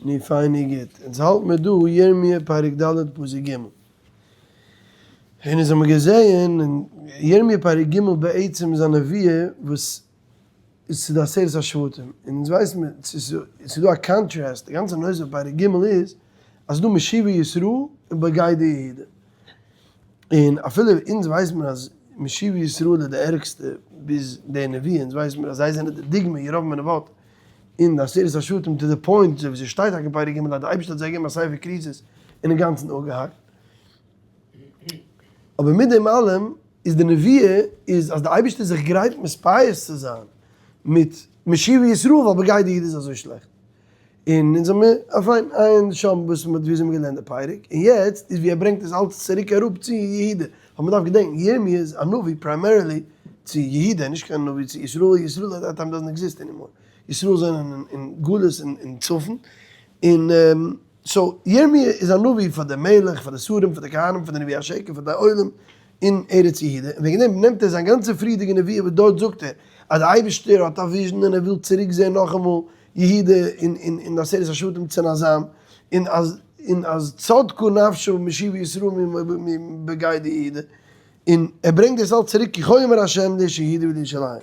נו פיין נו גוט, אונז האלט מיר דא ירמיה פרק ד' פסוק ג', און אונז האמיר געזעהן אין ירמיה פרק ג' בעצם איז א נבואה וואס איז צו די עשרת השבטים, און אונז ווייסן מיר ס'איז דא א contrast, די גאנצע נושא פון פרק ג' איז אז ס'איז דא משיבי ישראל און בוגדי יהודה, און אפילו אונז ווייסן מיר אז משיבי ישראל איז די ערגסטע ביז די נבואה, אונז ווייסן מיר אז זיי זענען די דוגמא ירבעם בן נבט און די עשרת השבטים to the point אזוי ווי ס'שטייט טאקע אין פרק ג' אז די אייבערשטער האט זיי געגעבן א ספר כריתות און אינגאנצן אפגעהאקט. אבער מיט דעם אלעם איז די נבואה איז אז די אייבערשטער איז זיך גרייט מתפייס צו זיין מיט משיבי ישראל ווייל בוגדי יהודה איז אזוי שלעכט. און אונז האמיר א פיין עיין שם וואס מ'האט וויאזוי מ'האט געלערנט די פרק, און יעצט איז ווי ער ברענגט עס אלץ צוריק אראפ צו יהודה, ווייל מ'דארף געדענקן ירמי' איז א נביא primarily צו יהודה, נישט קיין נביא צו ישראל, ישראל at that time doesn't exist anymore, ישראל זענען אין גלות אין צפון, און so ירמי' איז א נביא פאר די מלך, פאר די שרים, פאר די כהנים, פאר די נביאי השקר, פאר די עולם אין ארץ יהודה, און וועגן דעם נעמט ער זיין גאנצע פריערדיגע נבואה וואס דארט זאגט ער אז די אייבערשטער האט א vision און ער וויל צוריק זען נאכאמאל יהודה און און און די עשרת השבטים צונאזאם, און אז און אז צדקה נפשו משיבי ישראל מבוגדי יהודה, און ער ברענגט דאס אלץ צוריק כי כה אמר ה' לאיש יהודה ולירושלים,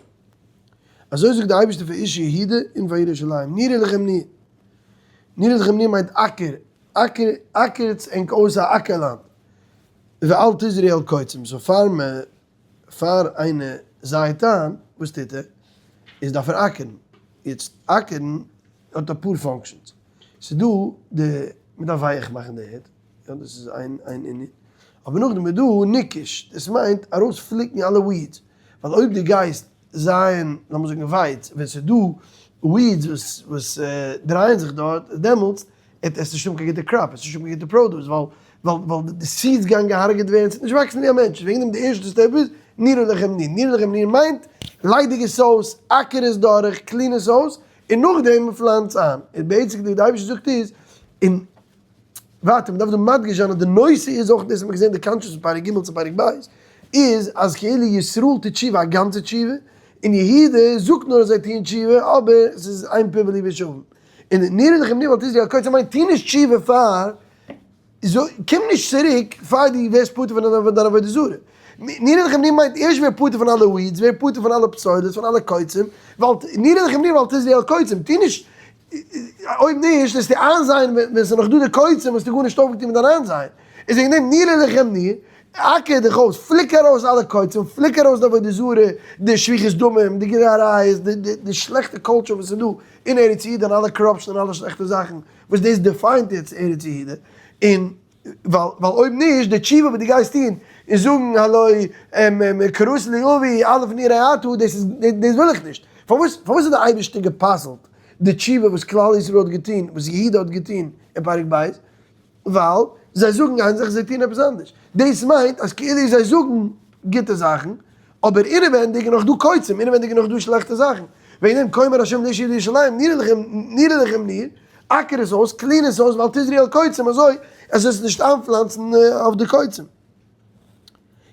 אזוי זאגט דער אייבערשטער פאר איש יהודה און פאר ירושלים, נירו לכם ניר, נירו לכם ניר מיינט אקער, אקער, אקערטס ענק אויס א אקער לאנד, ואל תזרעו על קוצים, so פאר מען פאר איינער זייט איין, וואס טוט ער? איז דארף ער אקערן. יעצט אקערן האט אפאר functions. ס'איז דא די, מ'דארף ווייעך מאכן די ערד, יא דאס איז איין איין ענין. אבער נאכדעם איז דא ניקיש, דאס מיינט ארויס פליקן אלע weeds. ווייל אויב דו גייסט זייען, לאמיר זאגן ווייץ, ווען ס'איז דא weeds וואס וואס דרייען זיך דארט, דעמאלטס עט עס נישט האבן קיין גוטע crop, עס נישט האבן קיין גוטע produce, ווייל ווייל ווייל די seeds גייען געהארגעט ווערן, ס'וועט נישט וואקסן ווי א מענטש, וועגן דעם די ערשטע step איז, נירו לכם ניר, נירו לכם ניר מיינט, ליידיג עס אויס, אקער עס דורך, clean עס אויס, און נאכדעם פלאנץ איין. און basically וואס די אייבערשטער זאגט איז, און ווייטער, מ'דארף דא מדגיש זיין אז די נושא איז אויך, דאס האט מען געזען די contrast פון פרק ג' צו פרק ב', איז אז כאילו ישראל טוט תשובה א גאנצע תשובה, און יהודה זאגט נאר אז זיי טוען תשובה, אבער ס'איז אין פיו ולבו שווים. און נירו לכם ניר ואל תזרעו על קוצים מיינט טו נישט תשובה פאר, קום נישט צוריק פאר דו ווערסט פטור פון דיין עבודה זרה. נירו לכם ניר מיינט ערשט ווער פטור פון אלע weeds, ווער פטור פון אלע פסולת, פון אלע קוצים, ווייל נירו לכם ניר ואל תזרעו על קוצים, טו נישט, אויב נישט וועסטו איינזייען ווען עס איז נאך דא די קוצים האסטו גארנישט אויפגעטון מיט דיין איינזייען. איז וועגן דעם נירו לכם ניר, אקער דיך אויס, פליק ארויס אלע קוצים, פליק ארויס די עבודה זרה, די שפיכות דמים, די גילוי עריות, די שלעכטע culture וואס איז דא אין ארץ יהודה און אלע corruption און אלע שלעכטע זאכן וואס דאס define ט יעצט ארץ יהודה, און ווייל ווייל אויב נישט די תשובה וואס דו גייסט טון און זאגן הלא קראת לי אבי א' נראה אתה דאס איז דאס וויל איך נישט, פארוואס פארוואס האט די אייבערשטער גע'פסל'ט די תשובה וואס כלל ישראל האט געטון וואס יהודה האט געטון אין פרק ב'? ווייל זיי זאגן איין זאך זיי טוען עפעס אנדערש, דאס מיינט אז כאילו זיי זאגן גוטע זאכן, אבער אינעווענדיג איז נאך דא קוצים, אינעווענדיג איז נאך דא שלעכטע זאכן, וועגן דעם כה אמר השם לאיש ירושלים נירו לכם נירו לכם ניר, אקער עס אויס, clean עס אויס, ואל תזרעו על קוצים אזוי אז זאלסט נישט איינפלאנצן אויף די קוצים.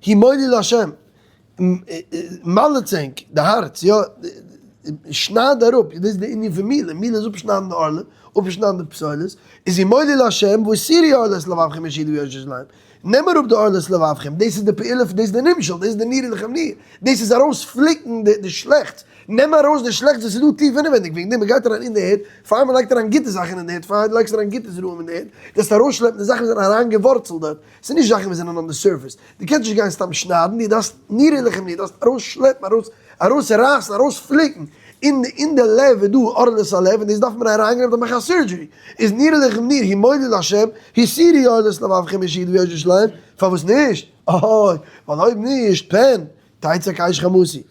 המולו לה', מל'טס ענק די הארץ, יא, שנייד אראפ, דאס איז די ענין פון מילה, מילה איז אפשניידן די ערלה, אפשניידן די פסולת, איז המולו לה' והסירו ערלת לבבכם איש יהודה ואיש ירושלים, נעם אראפ די ערלת לבבכם, דאס איז די פעולה, דאס איז די נמשל, דאס איז די נירו לכם ניר, דאס איז ארויס פליקן די שלעכטס, נעם ארויס די שלעכטס וואס איז דא טיף אינעווענדיג, וועגן דעם מען גייט אריין אין די ערד, פאר מען לייגט אריין גוטע זאכן אין די ערד, פאר דו לייגסט אריין גוטע זרעים אין די ערד, דארפסטו ארויסשלעפן די זאכן וואס זענען אריינגעווארצלט דארט, ס'איז נישט זאכן וואס זענען on the surface, דו קענסט נישט גיין סתם שניידן, דו דארפסט נירו לכם ניר, דו דארפסט ארויסשלעפן, ארויס ארויסרייסן, ארויספליקן, אין אין די לב איז דא ערלת הלב און דאס דארף מען אריינגיין און מאכן א surgery, איז נירו לכם ניר, המולו לה', הסירו ערלת לבבכם איש יהודה ואיש ירושלים, פארוואס נישט? אוי, ווייל אויב נישט, פן תצא כאש חמתי,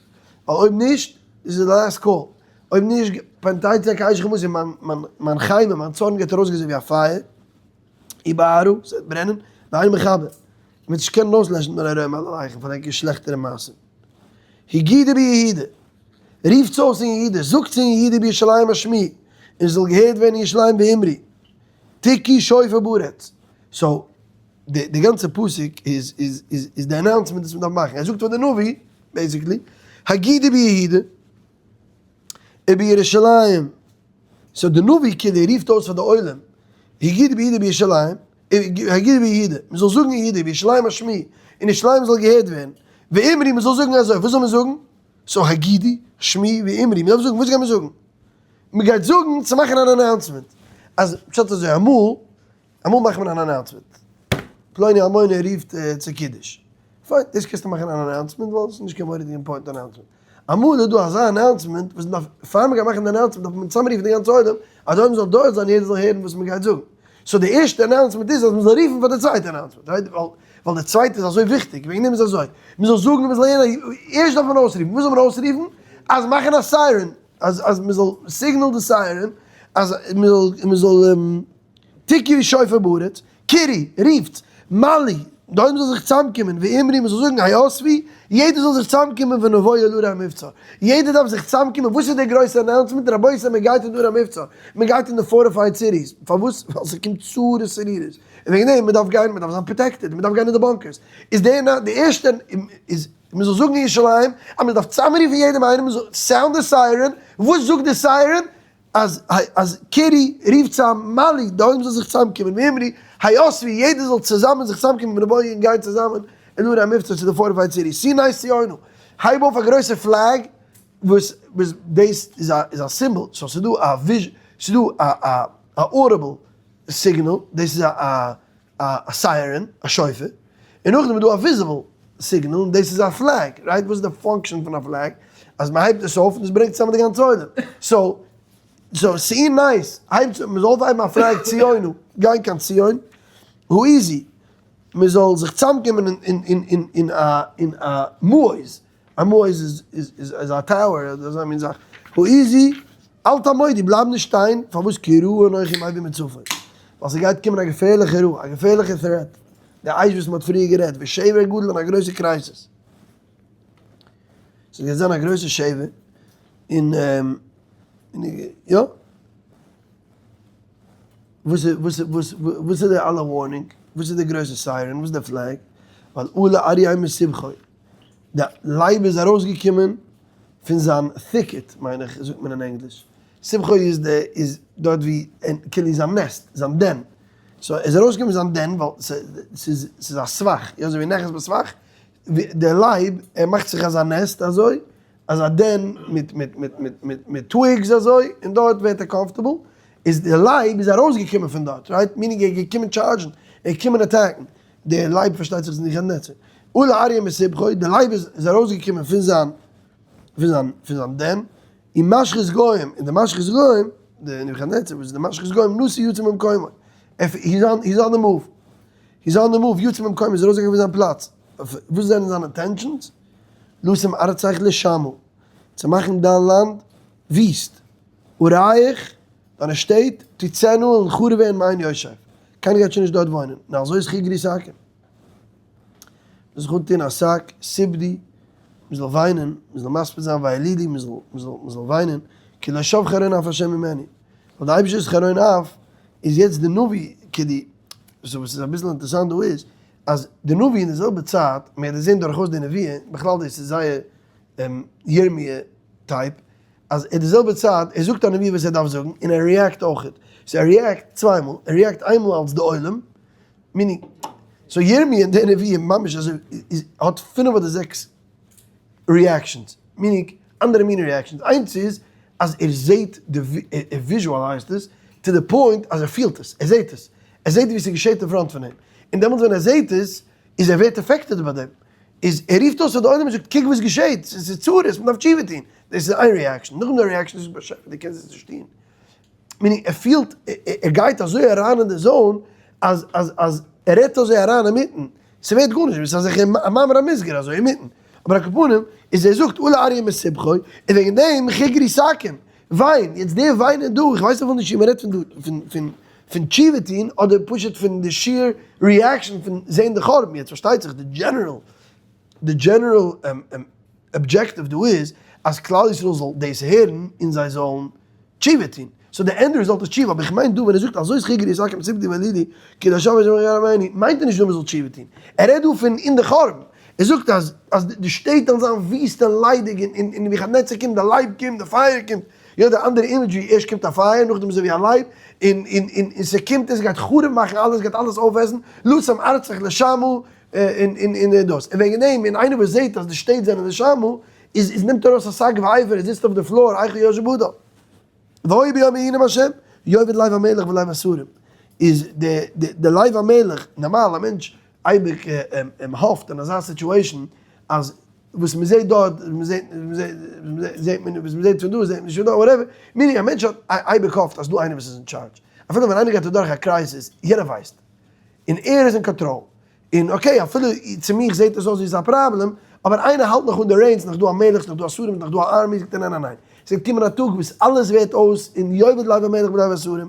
ווייל אויב נישט, איז די last call, אויב נישט, פן תצא כאש חמתי, מיין מיין מיין חימה, מיין צארן גייט ארויסגיין אזוי ווי א פייער, ובערה, ס'וועט ברענען, ואין מכבה, מ'וועט נישט קענען אויסלעשן די נוראים עליכם פאר ענקער שלעכטערע מעשים. הגידו ביהודה, רופטס אויס אין יהודה, זאגטס אין יהודה ובירושלים השמועו, און ס'זאל געהערט ווערן אין ירושלים ואמרו, תקעו שופר בארץ. so, די די גאנצע פסוק איז איז איז איז די announcement וואס מ'דארף מאכן. ער זאגט פאר די נביא, basically, הגידו ביהודה, ובירושלים. So די נביא כאילו רופט אויס פאר די עולם, הגידו ביהודה בירושלים, הגידו ביהודה, מען זאל זאגן אין יהודה, בירושלים השמיעי, אין ירושלים זאל געהערט ווערן, ואמרו, מען זאל זאגן אזוי, וואס זאל מען זאגן? So הגידו, השמיעו, ואמרו, מען דארף זאגן, וואס גייט מען זאגן? מען גייט זאגן צו מאכן אן announcement, אז פשט אזוי, אמאל, אמאל מאכט מען אן announcement, פלוני אלמוני רופט צו קידוש, פיין, דאס קענסטו מאכן אן announcement ווייל עס איז נישט קיין מורא'דיגע important announcement. אמאל איז דא אזא announcement וואס מ'דארף, פאר מ'גייט מאכן די announcement דארף מען צוזאמרופן די גאנצע עולם, אז די עולם זאל דארט זיין יעדער זאל הערן וואס מ'גייט זאגן. So די ערשטע announcement איז אז מ'זאל רופן פאר די צווייטע announcement, right? ווייל ווייל די צווייטע איז אזוי וויכטיג, וועגן דעם איז אזוי, מ'זאל זאגן מ'זאל הערן, ערשט דארף מען אויסרופן, וואס זאל מען אויסרופן? אז מאכן א siren, אז אז מ'זאל signal די siren, אז מ'זאל מ'זאל תקעו שופר בארץ, קראו, רופטס, מלאו, די עולם זאל זיך צוזאמקומען, ואמרו, מען זאל זאגן, האספו, יעדער זאל זיך צוזאמקומען ונבוא אל ערי המבצר, יעדער דארף זיך צוזאמקומען, וואס איז דער גרויסע announcement, רבותי מען גייט אין ערי המבצר, מען גייט אין די fortified cities, פארוואס? ווייל ס'קומט צרות צרורות, און וועגן דעם מען דארף גיין, מען דארף זיין protected, מען דארף גיין אין די bunkers, איז די ערשטע איז מען זאל זאגן אין ירושלים אז מען דארף צוזאמרופן יעדעם איינעם, מען זאל sound די siren, וואס זאגט די siren? אז אז קראו רופט צאם מלאו די עולם זאל זיך צוזאמקומען ואמרו האספו יעדער זאל צוזאמען זיך צוזאמקומען ונבוא און גיין צוזאמען אל ערי המבצר צו די fortified city שאו נס ציונה הייב אויף א גרויסע flag וואס וואס דאס איז א איז א סימבאל so ס'איז דא א וויז ס'איז דא א א א audible signal דאס איז א א א siren א שופר און נאכדעם איז דא א visible signal און דאס איז א flag, right? וואס איז די function פון א flag? אז מען הייבט עס אויף און עס ברענגט צוזאמען די גאנצע עולם. So so שאו נס, הייבט מען זאל אויפהייבן א flag ציונו, גיין קיין ציון, העיזו, מען זאל זיך צוזאמקומען אין אין אין אין א אין א מעוז, א מעוז איז איז איז א tower אדער אזא מין זאך, העיזו, אל תעמודו, בלייב נישט שטיין, פארוואס כי רעה אנכי מביא מצפון, ווייל ס'גייט קומען א געפערליכע רעה, א געפערליכע threat, די אש וואס מ'האט פריער גערעדט, ושבר גדול און א גרויסע crisis. ס'גייט זיין א גרויסע שבר, און יא. וואס איז וואס וואס וואס איז די אלע warning? וואס איז די גרויסע siren? וואס איז די flag? ווייל עלה אריה מסבכו. די לייב איז ארויסגעקומען פון זיין thicket, מיין איך זאגט מען אין ענגליש. סבכו איז די איז דארט ווי כאילו זיין nest, זיין den. So ער איז ארויסגעקומען פון זיין den ווייל ס'איז ס'איז א סבך, יא אזוי ווי נכנס בסבך, די לייב ער מאכט זיך אזא nest אזוי, אזא den מיט מיט מיט מיט מיט מיט twigs אזוי, און דארט ווערט ער comfortable, איז די לייב איז ארויסגעקומען פון דארט, right? Meaning ער איז געקומען charge ן, ער איז געקומען attack ן, די לייב פארשטייט זיך איז נישט קיין נצר. עלה אריה מסבכו, די לייב איז איז ארויסגעקומען פון זיין פון זיין פון זיין den, און משחית גוים, און די משחית גוים, די נבוכדנצר וואס איז די משחית גוים, נסע יצא ממקומו, he's on the move, he's on the move, יצא ממקומו, איז ארויסגעגאנגען פון זיין פלאץ, וואס זענען זיינע intentions? לשום ארצך לשמה, צו מאכן דיין לאנד וויסט, עריך, דיינע שטעט, תוצינה און חרוב ווערן מאין יושב, קיינער גייט שוין נישט דארט וואוינען, און אזוי איז חגרו שקים. מען זאל זיך אנטון א שק, ספדו, מען זאל וויינען, מען זאל מספיד זיין וילילו, מען זאל, מען זאל, מען זאל וויינען, כי לא שב חרון אף השם ממנו, ווייל די אייבערשטער'ס חרון אף איז יעצט די נביא, כדי, so וואס איז אביסל אינטערעסאנט דא איז, אז די נביא אין די זעלבע צייט, מען האט געזען דורכאויס די נבואה, בכלל דאס איז זייער ירמי' type, אז אין די זעלבע צייט ער זאגט א נבואה וואס ער דארף זאגן, און ער react אויכעט, so ער react צוויי מאל, ער react איינמאל אלס די עולם, meaning, so ירמי' אין די נבואה ממש אזוי איז האט פינף אדער זעקס reactions, meaning אנדערע מיני reactions, איינס איז אז ער זעהט די ער visualize ט עס to the point אז ער פילט עס, ער זעהט עס, ער זעהט ווי ס'געשעהט אין front פון אים, און דעמאלטס ווען ער זעהט עס איז ער ווערט affected ביי דעם, איז ער רופט אויס פאר די עולם און זאגט קוק וואס געשעהט, ס'איז צרות, מ'דארף תשובה טוהן, דאס איז איין reaction, נאכדעם די reaction איז באשעפער דו קענסט עס נישט טוהן. Meaning ער פילט, ער גייט אזוי אריין אין די zone, אז אז אז ער רעדט אזוי אריין אינמיטן, ס'ווערט גארנישט, ס'איז אזעלכע א מאמר המוסגר אזוי אינמיטן, אבער על כל פנים, איז ער זאגט עלה אריה מסבכו, און וועגן דעם חגרו שקים, וויין, יעצט די וויינען דא, איך ווייס אפילו נישט צו מ'רעדט פון דא פון פון פון תשובה טון, אדער פשוט פון די sheer reaction פון זען די חורבן, יעצט פארשטייט זיך די general די general objective דא איז אז כלל ישראל זאל דאס הערן און זיי זאלן תשובה טון, so די end result איז תשובה, אבער איך מיין דא ווען ער זאגט הזאת חגרו שקים ספדו וילילו כי לא שב ה' ממנו, מיינט ער נישט דא מען זאל תשובה טון, ער רעדט דא פון אין די חורבן, ער זאגט אז אז די שטעט וועלן זיין וויסט און ליידיג און און נבוכדנצר קומט, די לייב קומט, די פייער קומט. יא די אנדערע imagery, ערשט קומט א פייער, נאכדעם אזוי ווי א לייב, און און און און ס'קומט און ס'גייט חרוב מאכן אלעס, גייט אלעס אויפעסן, לשם ארצך לשמה, און און און דאס. און וועגן דעם, און איינער וואס זעט אז די שטעט זענען לשמה, איז איז נעמט ער ארויס א שק ואפר, ער זיצט אויף די floor, איכה ישב אדם. והיה ביום ההוא נאם השם, יאבד לב המלך ולב השרים. איז די די די לב המלך, נארמאל א מענטש אייביג האפט אין אזא situation אז וואס מען זעט דארט, זעט מען, וואס מען זעט פון דא זעט מען נישט פון דא, whatever, meaning א מענטש האט אייביג האפט אז ס'דא איינער וואס איז אין טשארדזש, אפילו ווען איינער גייט אדורך א crisis, יענער ווייסט, און ער איז אין קאנטראל, און okay אפילו צו מיך זעט עס אויס ווי ס'איז א פראבלעם, אבער איינער האלט נאך אן די reins, נאך דא א מלך, נאך דא א שרים, נאך דא א army, זאגט ער ניין ניין ניין, ס'וועט קומען א טאג וואס אלעס ווערט אויס און יאבד לב המלך ולב השרים.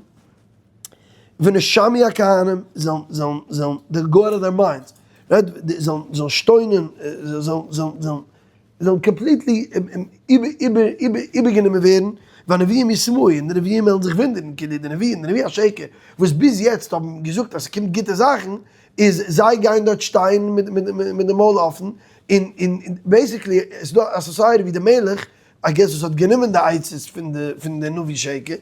ונשמו הכהנים זאלן זאלן זאלן they go out of their minds, right, זאלן זאלן שטוינען, זאלן זאלן זאלן זאלן completely איבער איבער איבער איבערגענומען ווערן, והנביאים יתמהו, און די נביאים וועלן זיך וואונדערן, כאילו די נביאים, די נביאי השקר, וואס ביז יעצט האבן געזאגט אז ס'קומט גוטע זאכן, איז זיי גייען דארט שטיין מיט מיט מיט די מויל אפן, און און basically עס איז דא א society ווי די מלך I guess וואס האט גענומען די עצות פון די פון די נביא שקר,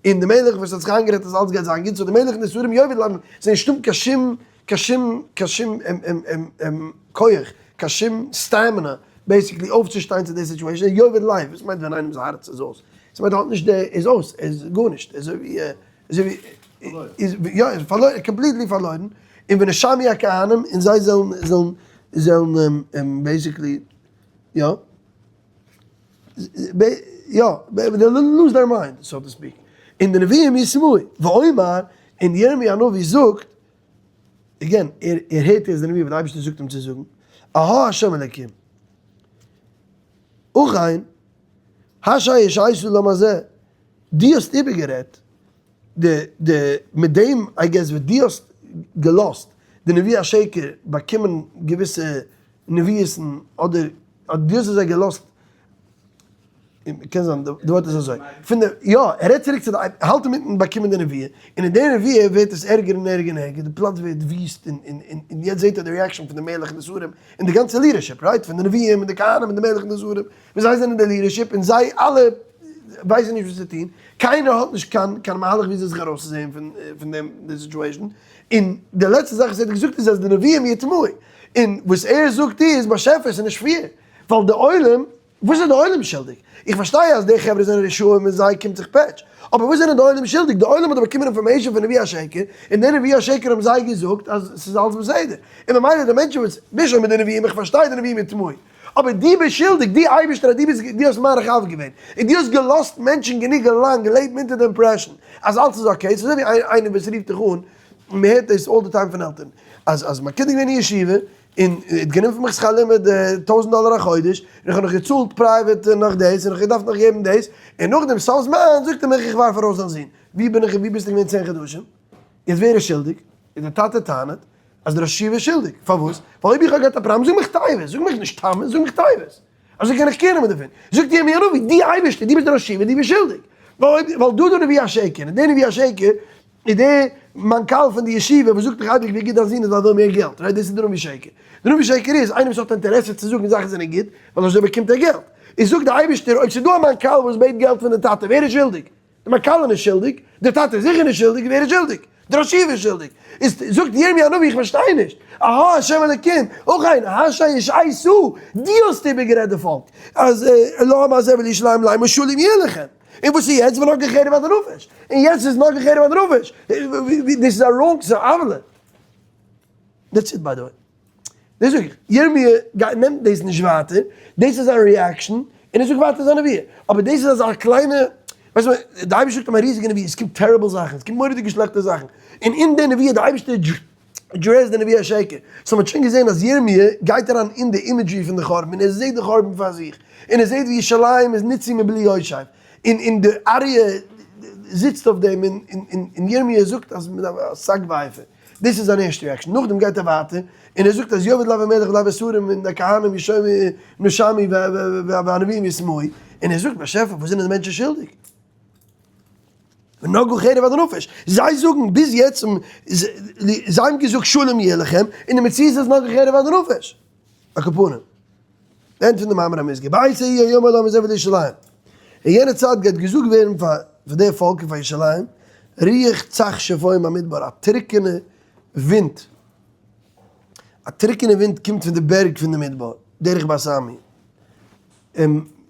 און די מלך וואס האט זיך איינגערעדט אז אלץ גייט זיין גוט, so די מלך און די שרים יאבד לב, ס'איז נישטא קיין שום קיין שום קיין שום כח, קיין שום stamina basically אויפצושטיין צו די situation, יאבד לב, וואס מיינט ווען איינעמ'ס הארץ איז אויס? ס'מיינט ער האט נישט די, איז אויס, ער איז גארנישט, אזוי ווי אזוי ווי איז יא איז פארלוירן, completely פארלוירן, און ונשמו הכהנים, און זיי זאלן זאלן זאלן basically יא. יא, they lose their mind, so to speak. און די נביאים יתמהו, ואומר, און ירמי' הנביא זאגט, again, ער הערט יעצט די נביא וואס די אייבערשטער זאגט אים צו זאגן, אהה ה' אלקים, אכן, השי השעית לעם הזה, דו האסט איבערגערעדט די די מיט דעם I guess וואס דו האסט געלאזט די נביאי השקר באקומען געוויסע נביאות'ן אדער דו האסט זיי געלאזט, קען זיין די ווארט איז אזוי, פון די, יא, ער רעדט צוריק צו די, ער האלט אינמיטן באקומען די נביאה, און אין די נביאה ווערט עס ערגער און ערגער און ערגער, די פלאץ ווערט וויסט און און און און יעצט זעט ער די reaction פון די מלך און די שרים, און די גאנצע leadership, right, פון די נביאים און די כהנים און די מלך און די שרים, וואס זיי זענען די leadership און זיי אלע ווייסן נישט וואס צו טון, קיינער האט נישט קיין קיין מהלך וויאזוי זיך ארויסצוזען פון פון דעם די situation, און די לעצטע זאך וואס ער האט געזאגט איז אז די נביאים יתמהו, און וואס ער זאגט איז, באשעפער ס'איז נישט fair, ווייל די עולם, וואס איז די עולם שולדיג? איך פארשטיי אז די חברה זענען רשעים און זיי קומט זיך פעטש, אבער וואס זענען די עולם שולדיג? די עולם האט באקומען information פון נביאי השקר, און די נביאי השקר האבן זיי געזאגט אז ס'איז אלס בסדר, און ממילא די מענטשן וואס, נישט נאר מיט די נביאים, איך פארשטיי די נביאים יתמהו, אבער דו ביסט שולדיג, דו אייבערשטער אז דו ביסט, דו האסט מאריך אף געווען, און דו האסט געלאזט מענטשן גענוג לאנג לעבן אונטער די impression אז אלס איז okay, ס'איז אזוי ווי איינער וואס רופט דיך אן, און מ'הערט דאס all the time פון עלטערן, אז אז מיין קינד איז געווען אין ישיבה, און ער האט גענומען פון מיך שכר לימוד טויזנט דאלער א חודש, און איך האב נאך געצאלט private נאך דאס, און איך האב געדארפט נאך געבן דאס, און נאכדעם סוף זמן זאגט ער מיך איך ווארף ארויס דיין זון, ווי בין איך און ווי ביסטו געווען צען חדשים? יעצט ווער איז שולדיג? און דער טאטע טענה'ט אז דער ראש ישיבה איז שולדיג, פארוואס? ווייל אויב איך האב געהאט א פראבלעם זאג מיך תיבות, זאג מיך נישט טעמים, זאג מיך תיבות, אזוי קען איך care נעמען דערפון. זאגט ירמי' הנביא, דו אייבערשטער, דו ביסט דער ראש ישיבה, דו ביסט שולדיג. ווייל אויב, ווייל דא איז דער נביא השקר, און דער נביא השקר איז דער מנכ"ל פון די ישיבה וואס זאגט דיך אייביג ווי גוט דיין זון איז ווייל ער וויל מער געלט, right? דאס איז דער נביא שקר. דער נביא שקר איז איינער וואס האט אינטערעסע צו זאגן זאכן זענען גוט, ווייל אזוי באקומט ער געלט. איז זאגט דער אייבערשטער, אויב ס'איז דא א מנכ"ל וואס בעט געלט פון די טאטע, ווער איז שולדיג? די מנכ"ל איז נישט שולדיג, דער טאטע איז זיכער נישט שולדיג, ווער איז שולדיג? דער ראש ישיבה איז שולדיג. איז זאגט ירמי' הנביא איך פארשטיי נישט, אהא השם אלקים, אכן השי השעיתו, דו האסט איבערגערעדט די פאלק, אז לעם הזה ולירושלים לאמר שלום יהיה לכם, און וואס איז יעצט ונגעה חרב עד הנפש, און יעצט איז נגעה חרב עד הנפש, דאס איז א wrong, ס'איז א עוולה. That's it by the way. דאס זאג איך, ירמי' גייט נעמט דאס נישט ווייטער, דאס איז זיין reaction, און ער זאגט ווייטער זיין נביאה, אבער דאס איז אזא קליינע, ווייסט מען, די אייבערשטער זאגט אים א ריזיגע נביאה, עס קומט terrible זאכן, עס קומט מורא'דיגע שלעכטע זאכן, און אין די נביאה די אייבערשטער address ט די נביאי השקר, so מען האט שוין געזען אז ירמי' גייט אריין אין די imagery פון די חורבן, און ער זעט די חורבן פאר זיך, און ער זעט ווי ירושלים איז ניצי מבלי יושב, און און די אריה זיצט אויף דעם, און און ירמי' זאגט אז מען דארף א שק ואפר. דאס איז זיין ערשטע reaction, נאכדעם גייט ער ווייטער און ער זאגט אז יאבד לב המלך ולב השרים און די כהנים ישמעו והנביאים יתמהו, און ער זאגט באשעפער וואס זענען די מענטשן שולדיג? ונגעה חרב עד הנפש, זיי זאגן ביז יעצט זיי האבן געזאגט שלום יהיה לכם, און די מציאות איז נגעה חרב עד הנפש. על כל פנים. די end פון די מאמר המוסגר, בעת ההיא יאמר לעם הזה ולירושלים. אין יענע צייט גייט געזאגט ווערן פאר די פאלק און פאר ירושלים, רוח צח שפוי במדבר, א טרוקענע ווינט, א טרוקענע ווינט קומט פון די בערג פון די מדבר, דרך בת עמי,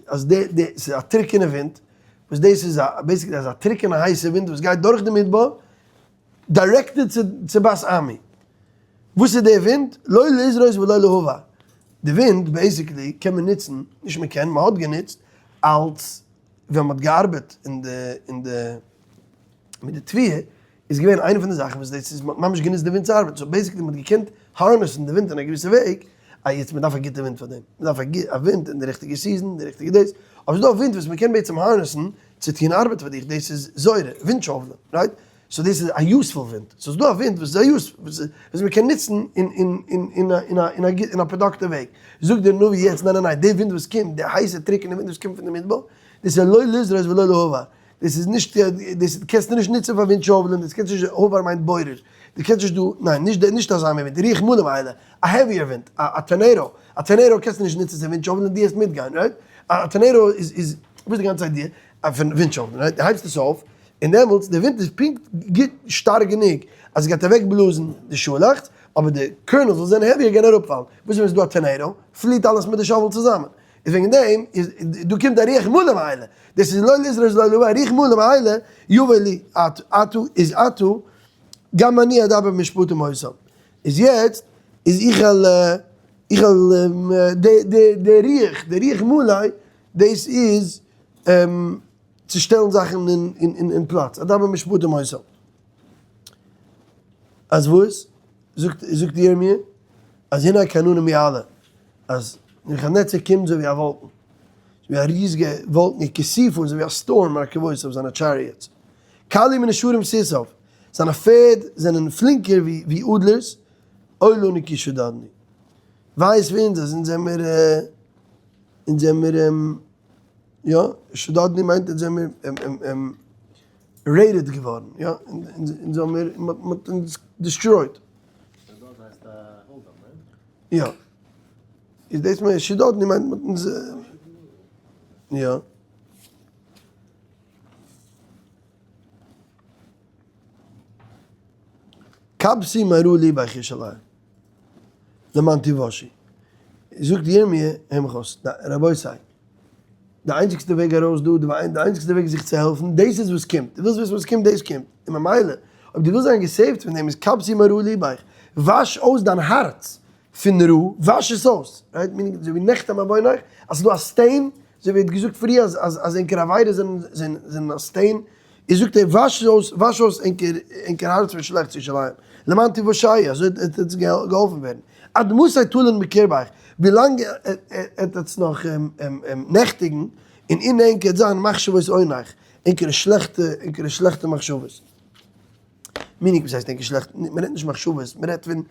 אז די, די, ס'איז א טרוקענע ווינט, וואס דאס איז א, basically אזא טרוקענע הייסע ווינט וואס גייט דורך די מדבר, directed צו בת עמי. וואס איז די ווינט? לא לזרות ולא להבר. די ווינט basically קען מען נוצן, נישט מען קען, מען האט גענוצט אלס ווען מען האט געארבעט אין די אין די מיט די תבואה איז געווען איינע פון די זאכן וואס דאס איז מען האט ממש גענוצט די ווינט צו ארבעטן, so basically מען האט געקענט harness ן די ווינט אין א געוויסע וועג, אה יעצט מען דארף א גוטע ווינט פאר דעם, מען דארף א ווינט אין די ריכטיגע season, די ריכטיגע דאס, אבער ס'איז דא א ווינט וואס מען קען בעצם harness ן צו טון ארבעט פאר דיך, דאס איז זויערע ווינט שאוולען, right? so דאס איז א useful ווינט, so ס'איז דא א ווינט וואס איז א use, וואס מען קען נוצן אין א productive וועג, זאגט דער נביא יעצט ניין ניין ניין, די ווינט וואס קומט, די הייסע טרוקענע ווינט וואס קומט פון די מדבר, דאס איז לא לזרות ולא להבר, דאס איז נישט, דאס קענסטו נישט נוצן פאר ווינט שאוולען, דאס קענסטו נישט, הבר מיינט בורר, דו קענסט נישט דא, ניין, נישט נישט אזא מין ווינט, רוח מלא מעלה, א heavier ווינט, א טארנעידא, א טארנעידא קענסטו נישט נוצן צו ווינט שאוולען, דו העסט מיטגיין, right? א טארנעידא איז, איז, וואס איז די גאנצע idea פון ווינט שאוולען, right? דו הייבסט עס אויף, און דעמאלטס די ווינט איז פונקט גוט שטארק גענוג אז עס גייט אוועק בלאזן די שאלאכץ, אבער די kernels וואס זענען heavier גייען אראפפאלן, וואס איז ווען עס איז דא א טארנעידא, פליעט אלעס מיט די shovel צוזאמען, איז וועגן דעם איז דא קומט א רוח מלא מעלה, דאס איז לא לזרות ולא להבר, רוח מלא מעלה יבוא לי עתה איז עתה גם אני אדבר משפטים אותם, איז יעצט איז איך על איך על די די די רוח די רוח מלא דאס איז צו שטעלן זאכן אין פלאץ, אדבר משפטים אותם. אז וואס? זאגט זאגט ירמי' אז הנה כעננים יעלה, אז נבוכדנצר קומט אזוי ווי א וואלקן, אזוי ווי א ריזיגע וואלקן, וכסופה, אזוי ווי א storm מרכבות אויף זיינע chariots, קלים מנשרים סוסיו, זיינע פערד זענען פלינקער ווי אדלערס, אוי לנו כי שדדנו. וויי איז פאר אונז אז אונז זעמיר אונז זעמיר יא, שדדנו מיינט אונז זעמיר raided געווארן, יא, אונז האמיר, מ'האט אונז destroyed. שדד הייסט א hold up, ניין? יא. איז דאס מיינט שדדנו מיינט מ'האט אונז, יא. כבסי מראה לבך ירושלים, למען תושעי. זאגט ירמי' המחוז, רבותי, די איינציגסטע וועג ארויס דא, די איינציגסטע וועג זיך צו העלפן, דאס איז וואס קומט, דו ווילסט וויסן וואס קומט, דאס קומט, און ממילא, אויב דו ווילסט זיין גע save ט פון דעם איז כבסי מרע לבך, וואש אויס דיין הארץ פון רע, וואש עס אויס, right, meaning אזוי ווי נחתם עוונך, אז ס'איז דא א stain, אזוי ווי ער האט געזאגט פריער אז אז אז ענקער עבירות זענען זענען א stain, איז זאגט ער וואש אויס וואש אויס ענקער ענקער הארץ פון שלעכטס ירושלים, למען תושעי, אזוי וועט עטס געהאלפן ווערן. עד מתי תלין בקרבך, ווילאנג עט עטס נאך נעכטיגן, און אין ענק עט זיין מחשבות אונך, ענקערע שלעכטע, ענקערע שלעכטע מחשבות. meaning וואס הייסט ענקער שלעכטע, מען רעדט נישט מחשבות, מען רעדט פון,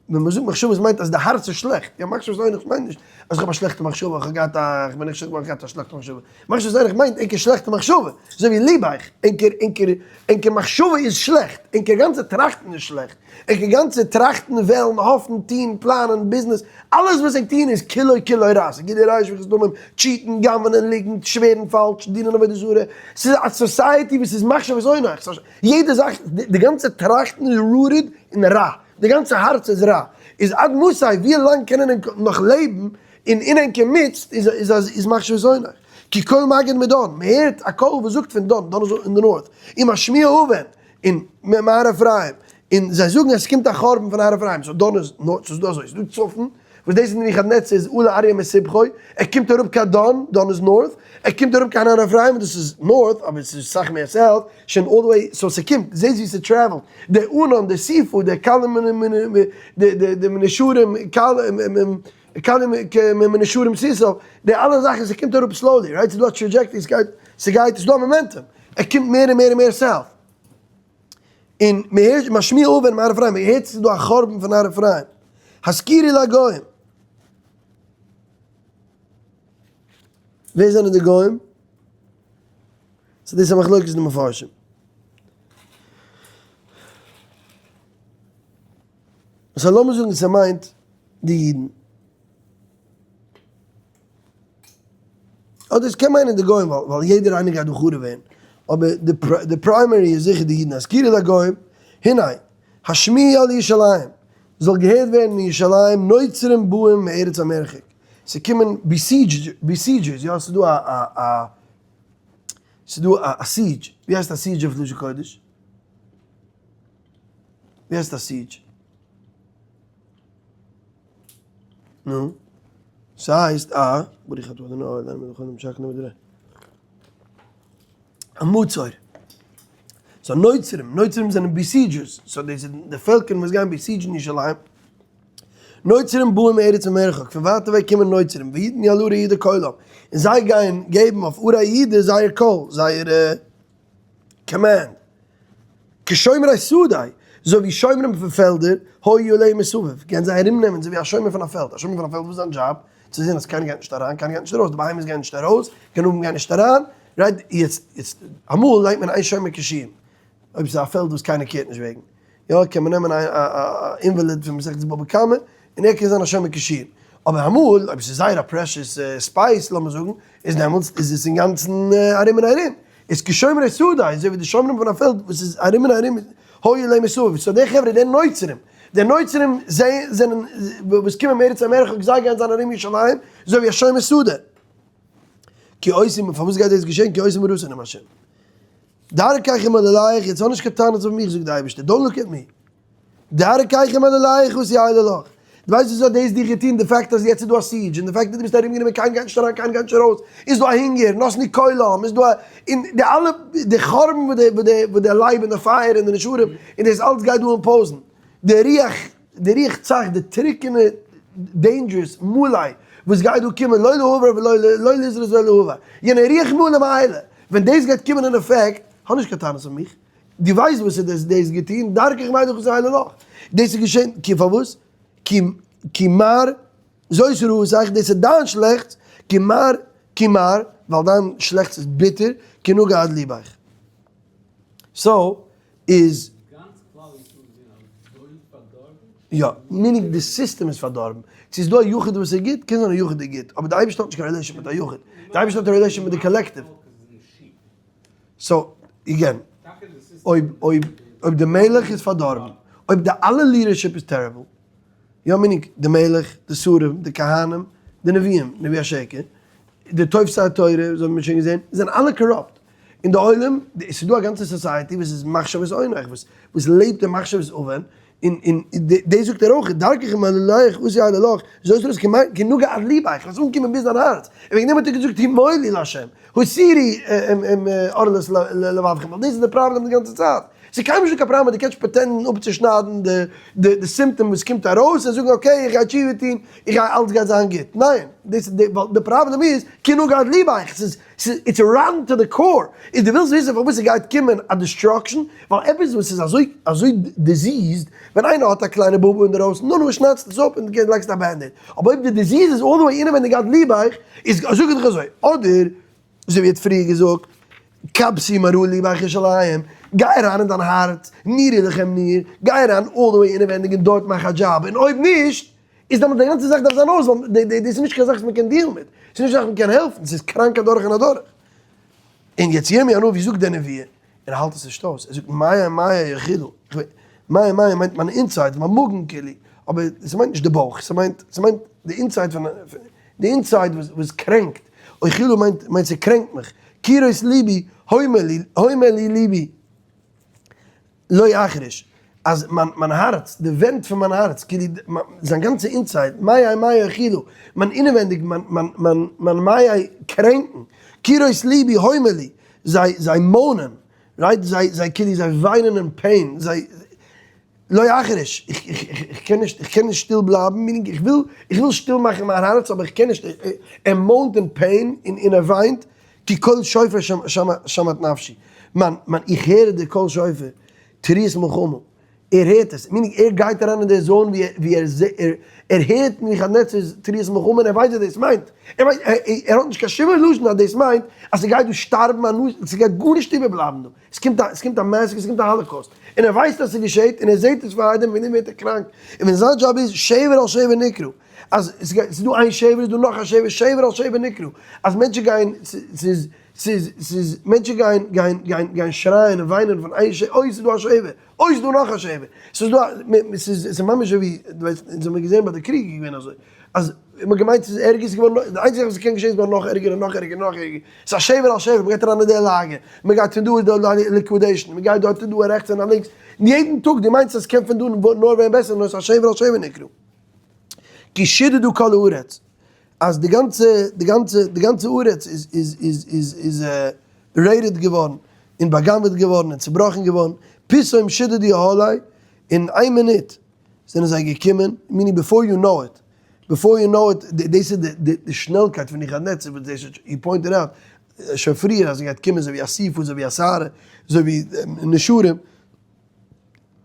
ווען מען זאגט מחשבות מיינט אז די הארץ איז שלעכט, יא מחשבות אונך מיינט נישט אז איך האב א שלעכטע מחשבה, איך האב געהאט א, איך בין נכשל געווארן, איך האב געהאט א שלעכטע מחשבה. מחשבות אונך מיינט ענקער שלעכטע מחשבה, אזוי ווי לבך, ענקער, ענקער, ענקער מחשבה איז שלעכט, ענקער גאנצע טראכטן איז שלעכט. ענקער גאנצע טראכטן, וועלן, האפן, טוהן, פלאנען, ביזנעס, אלעס וואס ענק טוהן איז כולו כולו רע, ס'איז גילוי עריות שפיכות דמים, cheat ן, גנב'נען, ליגנט, שווערן פאלש, דינען עבודה זרה, ס'איז א society וואס איז מחשבות אונך, יעדע זאך, די גאנצע טראכטן איז rooted אין רע, די גאנצע הארץ איז רע, איז עד מתי, ווי לאנג קענען ענק נאך לעבן און אין ענקער midst איז איז מחשבות אונך, כי קול מגיד מדן, מ'הערט א קול וואס זאגט פון דן, דן איז אין די north, ומשמיע און, און מהר אפרים, און זיי זאגן אז ס'קומט א חורבן פון הר אפרים, so דאן איז נאר, ס'איז דא אזוי, ס'איז דא צפון, וואס דאס איז נבוכדנצר איז עולה אריה מסבכו, ער קומט אראפ קיין דן, דן איז north, ער קומט אראפ קיין הר אפרים, דאס איז north, אבער ס'איז סאך מער south, שוין all the way, so ס'קומט, זעהסט ווי ס'טרעוולט, די ענן, די סופה, די קלים, די מנשרים, קלים מנשרים סוסיו, די אלע זאכן, ס'קומט אראפ slowly, right, ס'איז דא א trajectory, ס'גייט, ס'גייט, ס'איז דא א momentum, ער קומט מער און מער און מער south. און מען הערט משמיע און מהר אפרים, מען הערט ס'איז דא א חורבן פון הר אפרים, הזכירו לגוים. ווער זענען די גוים? ס'איז דאס א מחלוקת אין די מפרשים. so לאמיר זאגן ס'מיינט די אידן. אדער עס קען מיינען די גוים ווייל יעדער איינער גייט דא חרוב ווערן, אבער די primary איז זיכער די אידן, הזכירו לגוים, הנה, השמיעי על ירושלים, זאל געהערט ווערן אין ירושלים נוצרים באים מארץ המרחק, ס'קומען besiegers, יא ס'איז דא א א ס'איז דא א siege, ווי הייסט א siege אויף לשון קודש? ווי הייסט א siege? נו? ס'הייסט א, ברוך אתה אדוני העולם מלך העולם שהכל נהיה בדברו. א מצור. so נוצרים, נוצרים זענען besiegers, so דאס איז די פעלקער וואס גייען besiege ן ירושלים. נוצרים באים מארץ המרחק, פון ווייט אוועק קומען נוצרים, ויתנו על ערי יהודה קולם, און זיי גייען געבן אויף ערי יהודה זייער קול, זייער command. כשומרי שדה, אזוי ווי שומרים פון פעלדער, היו עליה מסביב, גייען זיי ארומנעמען אזוי ווי א שומר פון א פעלד, א שומר פון א פעלד וואס איז זיין דזשאב? צו זען אז קיינער גייט נישט אריין, קיינער גייט נישט ארויס, די בהמות גייען נישט ארויס, גנבים גייען נישט אריין, right? יעצט, יעצט, אמאל לייגט מען איין שומר קישאים, אויב ס'איז א פעלד וואס קיינער care ט נישט וועגן, יא, קען מען נעמען א א invalid פון מסכת בבא קמא, און ער קען זיין א שומר קישאים. אבער אמאל, אויב ס'איז זייער א precious spice, לאמיר זאגן, איז דעמאלטס איז עס אינגאנצן ארום און ארום. איז כשומרי שדה, אזוי ווי די שומרים פון א פעלד וואס איז ארום און ארום, היו עליה מסביב. so די חברה, די נוצרים, די נוצרים זיי זענען וואס קומען מארץ המרחק, זיי גייען זיין ארום ירושלים, אזוי ווי א שומר שדה. כי עושים, פארוואס גייט דאס געשען? כי עושים הרעות נאם השם. דרכך מעלליך, יעצט האב נישט קיין טענות אויף מיך זאגט די אייבערשטער, don't look at me. דרכך מעלליך וואס יעלה לך. דו ווייסט וואס האט דאס דיך געטון, די fact אז יעצט איז דא א siege, און די fact אז דו ביסט ארומגענומען קיינער גייט נישט אריין קיינער גייט נישט ארויס, איז דא א הונגער, נתנו קולם, איז דא א, און די אלע, די חורבן וואס די, וואס די, וואס די לייב און די פייער און די נשרים, און דאס אלץ גייט דא impose ן. די רוח, די רוח צח, די טרוקענע dangerous מלא וואס גייט דא קומען, לא להבער ולא לא לזרז ולא להבער, יענע רוח מלא מאלה, ווען דאס גייט קומען אין effect, האב נישט קיין טענות אויף מיך, דו ווייסט וואס איז דאס דאס געטון, דרכך מידך וואס איז נאך, דאס איז געשען, כי פארוואס? כי כי מר זאת רעת איך, דאס איז דיין שלעכטס, כי מר כי מר, ווייל דיין שלעכטס איז ביטער, כי נגע עד לבך. so איז. גאנץ כלל ישראל איז געווען אזוי פארדארבן? יא, meaning די סיסטעם איז פארדארבן. צו איז דא א יחיד וואס איז גוט? קען זיין א יחיד איז גוט, אבער די אייבערשטער האט נישט קיין relation מיט א יחיד. די אייבערשטער האט א relation מיט די collective. so, again, אויב אויב אויב די מלך איז פארדארבן, אויב די אלע leadership איז terrible, יא meaning די מלך, די שרים, די כהנים, די נביאים, נביאי השקר, די תופסי התורה, וואס האבן מיר שוין געזען, זענען אלע corrupt. און די עולם, עס איז דא א גאנצע society וואס איז מחשבות עונך, וואס וואס לעבט אין מחשבות און, און און דאס זאגט ער אויך, דרכך מעלליך עשי אלה לך, זאת אומרת כי נגע עד לבך, וואס אנקומען ביז דיין הארץ, און וועגן דעם האט ער געזאגט המולו לה', הסירו ערלת לבבכם, ווייל דאס איז די פראבלעם די גאנצע צייט, ס'איז קיינמאל נישטא קיין פראבלעם אז דו קענסט pretend ן אפצושניידן די די די סימפטאם וואס קומט ארויס און זאגן okay איך גיי תשובה טון, איך גיי אלץ גייט זיין גוט, ניין, דאס איז די ווייל די פראבלעם איז כי נגע עד לבך, ס'איז ס'איז it's rotten to the core, איז דו ווילסט וויסן פארוואס ס'גייט קומען א destruction, ווייל עפעס וואס איז אזוי אזוי diseased, ווען איינער האט א קליינע בובו אינדערויסן, נו נו שניידסט עס אפ און לייגסט א band-aid, אבער אויב די disease איז all the way אינעווענדיג עד לבך, איז זאג איך דיך אזוי, אדער אזוי ווי ער האט פריער געזאגט, כבסי מראה לבך ירושלים, גיי אריין אין דיין הארץ, נירי לכם ניר, גיי אריין all the way אינעווענדיג און דארט מאך א דזשאב, און אויב נישט, איז דעמאלט די גאנצע זאך דארף זיין אויס, ווייל דאס איז נישט קיין זאך וואס מען קען deal ן מיט, ס'איז נישט א זאך מען קען העלפן, ס'איז קראנק אדורך און אדורך. און יעצט ירמי' הנביא זאגט די נבואה, און ער האלט עס נישט אויס, ער זאגט מעי מעי יאכילו, מעי מעי מיינט מיין inside, מיין מאגן כאילו, אבער ס'מיינט נישט די בויך, ס'מיינט ס'מיינט די inside פון די inside וואס וואס קרענקט, אוכילה מיינט מיינט ס'קרענקט מיך, קירות ליבי, הומה לי ליבי. לא אחריש, אז מיין מיין הארץ, די ווענט פון מיין הארץ, כאילו זיין גאנצע inside, מעי מעי אכילו, מיין אינעווענדיג, מיין מיין מיין מיין מעי קרענקן, קירות ליבי הומה לי, זיי זיי moan ען, right, זיי זיי כאילו זיי וויינען אין pain, זיי, לא אחריש, איך איך איך איך קען נישט, איך קען נישט שטיל בלייבן, meaning איך וויל, איך וויל שטיל מאכן מיין הארץ אבער איך קען נישט, ער moan ט אין pain און און ער וויינט, כי קול שופר שמעת נפשי, מיין מיין איך הער די קול שופר, תרועת מלחמה. ער הערט עס, meaning ער גייט אריין אין די zone ווי ער ער הערט נבוכדנצר'ס תרועת מלחמה און ער ווייסט וואס דאס מיינט, ער ווייסט ער האט נישט קיין שום illusion אז דאס מיינט אז ס'גייט דא שטארבן א נאז, ס'גייט גארנישט איבערבלייבן דא, ס'קומט א ס'קומט א massacre, ס'קומט א holocaust, און ער ווייסט אז ס'געשעט און ער זעט עס פאר דעם וועגן דעם ווערט ער קראנק, און ווען זיין דזשאב איז שבר על שבר נקרא, אז ס'איז דא איין שבר איז דא נאך א שבר, שבר על שבר נקרא, אז מענטשן גייען ס'איז ס'איז ס'איז מענטשן גייען גייען גייען גייען שרייען און וויינען פון איין שבר, אוי ס'איז דא א שבר, אוי ס'איז דא נאך א שבר, ס'איז דא א ס'איז ס'איז ממש אזוי ווי דו ווייסט אונז האמיר געזען ביי די קריג איז געווען אזוי, אז מ'האט געמיינט ס'איז ערגער ס'איז געווארן נאך, די איינציגע זאך וואס קען געשען איז געווארן נאך ערגער און נאך ערגער און נאך ערגער, ס'איז א שבר על שבר, מ'גייט אריין אין די לאגער, מ'גייט פון דא איז דא liquidation, מ'גייט דארט איז דא א רעכטס און א לינקס, און יעדן טאג דו מיינסט אז ס'קען פון דא נאר ווערן בעסער נאר ס'איז א שבר על שבר נקרא. כי שדדו כל הארץ, אז די גאנצע די גאנצע די גאנצע ארץ איז איז איז איז איז raided געווארן און בא'גנב'עט געווארן און צובראכן געווארן, פתאום שדדו אהלי, אין איין מינוט זענען זיי געקומען, meaning before you know it, before you know it, דאס איז די די שנעלקייט פון נבוכדנצר וואס דאס האט he pointed out שוין פריער אז עס גייט קומען אזוי ווי א סופה אזוי ווי א סערה אזוי ווי נשרים.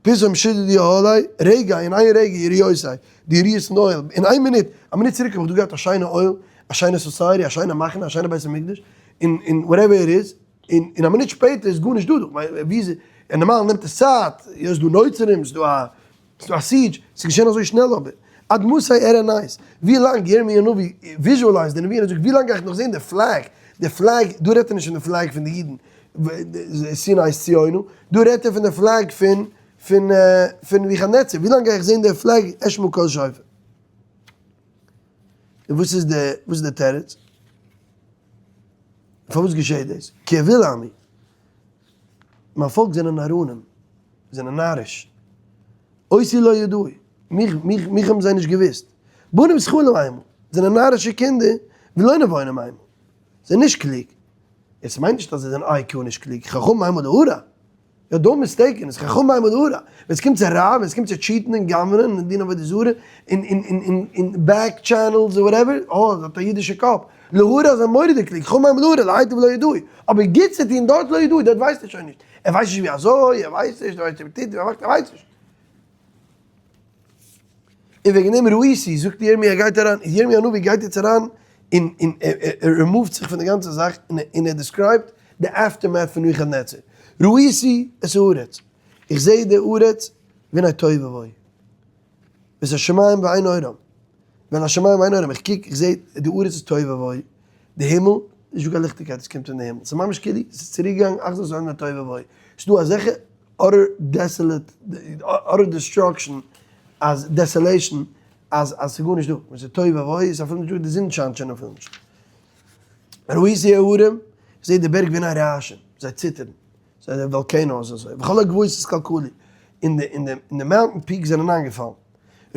פתאום שדדו אהלי, רגע, אין איין רגע, יריעותי, די יריעות פון די אוהל, אין איין מינוט, א מינוט צוריק האב איך דא געהאט א שיינע אוהל, א שיינע society, א שיינע מחנה, א שיינע בית המקדש, און און whatever it is, און און א מינוט שפעטער איז גארנישט דא דא, כ'מיין ווי איז, און נארמאל נעמט עס צייט, יא ס'דא נוצרים, ס'דא א, ס'דא א siege, ס'איז געשען אזוי שנעל אבער, עד מתי אראה נס, ווי לאנג ירמי' הנביא visualize די נבואה און ער זאגט ווי לאנג גיי איך נאך זען די flag, די flag, דא רעדט ער נישט פון די flag פון די אידן, סיני איז ציונו, דא רעדט ער פון די flag פון פון פון נבוכדנצר, ווי לאנג גיי איך זען די flag אשמע קול שופר? און וואס איז די וואס איז די תירוץ? פארוואס געשעט דאס? כי אויל עמי, מיין פאלק זענען נאראנים, זענען נאריש, אותי לא ידעו, מיך מיך מיך האבן זיי נישט געוואוסט, בנים סכלים המה, זענען נארישע קינדער, ולא נבונים המה, זענען נישט קלוג, עס מיינט נישט אז זיי זענען IQ נישט קלוג, חכמים המה להרע, יא don't mistaken, עס חכמים המה להרע, ווען עס קומט צו רע, ווען עס קומט צו cheat ן און גנב'נען און דינען עבודה זרה, און און און און און back channels און whatever, אה, האט א אידישע קאפ, להרע זענען מורא'דיג קלוג, חכמים המה להרע, להיטיב לא ידעו, אבער גוט צו טון דארט לא ידעו, דארט ווייסט ער שוין נישט, ער ווייסט נישט ווי אזוי, ער ווייסט נישט, ער ווייסט נישט ווי מען טוט, ווי מען מאכט, ער ווייסט נישט. און וועגן דעם ראיתי, זאגט ירמי' ער גייט אריין, ירמי' הנביא גייט יעצט אריין און און ער רימאווט זיך פון די גאנצע זאך און און ער describe ט די aftermath פון נבוכדנצר, ראיתי את הארץ, איך זעה די ארץ והנה תוהו ובוהו, ואת השמים ואין אורם, ואל השמים ואין אורם, איך קוק איך זעה די ארץ איז תוהו ובוהו, די הימל, נישט דא קיין ליכטיגקייט וואס קומט פון די הימל, ס'איז ממש כאילו ס'איז צוריק געגאנגען אחזת העולם לתוהו ובוהו, ס'איז דא אזעלכע utter desolate, utter destruction, אז desolation, אז אז ס'איז גארנישט דא, ווען ס'איז תוהו ובוהו איז אפילו נישט דא, די זון שיינט שוין אפילו נישט. ראיתי ההרים, איך זעה די בערג והנה רועשים, זיי ציטערן, זיי די volcanoes אזוי, וכל הגבעות התקלקלו, און די און די און די mountain peaks זענען איינגעפאלן.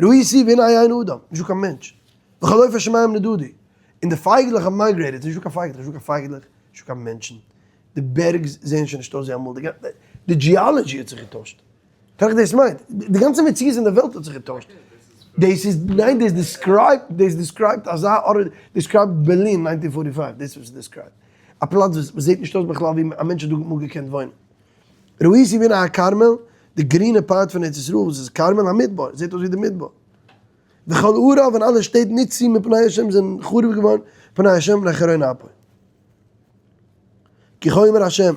ראיתי והנה אין אדם, נישטא קיין מענטש. וכל עוף השמים נדדו, און די פייגלעך האבן migrated, ס'איז נישטא קיין פייגלעך, נישטא קיין פייגלעך, נישטא קיין מענטשן. די בערג זעען שוין נישט אויס ווי אמאל, די geology האט זיך געטוישט, טראכט דאס מיינט, די גאנצע מציאות אין די וועלט האט זיך געטוישט, דאס איז, ניין דאס describe ט, דאס describe ט אזא ארט, describe ט בערלין nineteen forty five, דאס וואס describe ט, א פלאץ וואס זעט נישט אויס בכלל ווי א מענטש האט דא אמאל געקענט וואוינען. ראיתי והנה הכרמל, די גרינע part פון ארץ ישראל וואס איז כרמל המדבר, זעט אויס ווי די מדבר. וכל עריו און אלע שטעט נתצו מפני השם זענען חרוב געווארן פני השם מפני חרון אפו. כי כה אמר השם.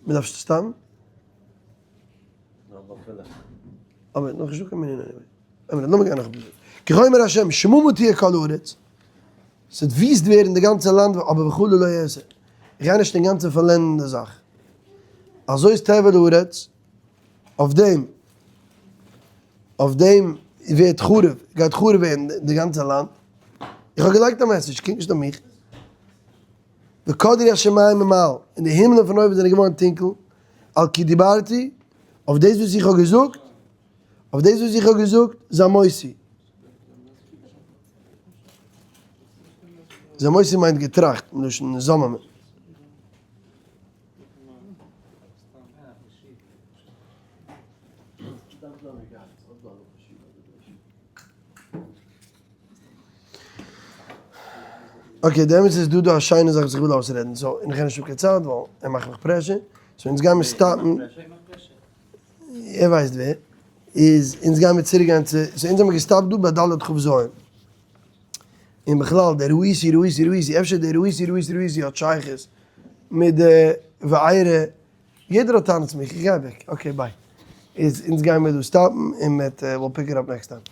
מען דארף סתם? אבער נאך נישטא קיין מנין anyway. אבער לאמיר גיין נאך אביסל. כי כה אמר השם, שממה תהיה כל הארץ. ס'וועט וויסט ווערן די גאנצע לאנד, אבער וכו' לא אעשה. איך גיי נישט אינגאנצן פארלענדן די זאך. אזוי איז תבל הארץ, אויף דעם, אויף דעם ווערט חרוב, גייט חרוב ווערן די גאנצע לאנד. איך האב געלייגט א message, קוק נישט אויף מיך. וקדרו השמים ממעל, און די הימלען פון אויבן זענען געווארן טונקל, על כי דיברתי, אויף דאס וואס איך האב געזאגט, אויף דאס וואס איך האב געזאגט, זמותי. זמותי מיינט געטראכט, מלשון זוממין. okay, די אמת איז דא דא א שיינע זאך וואס איך וויל אויסרעדן, so, און איך האב נישט קיין צייט ווייל ער מאכט מיך pressure. So אונז גיימיר stop ן. ער ווייסט ווער. איז אונז גיימיר צוריק גיין צו, so אונז האמיר גע stop ט דא ביי ד' כ' ז'. און בכלל דער ראיתי ראיתי ראיתי, אפשר דער ראיתי ראיתי ראיתי האט שייכות מיט די וארא, יעדער האט טענות צו מיך, איך גיי אוועק, okay bye. איז אונז גיימיר דא stop ן און מ'עט, we'll pick it up next time.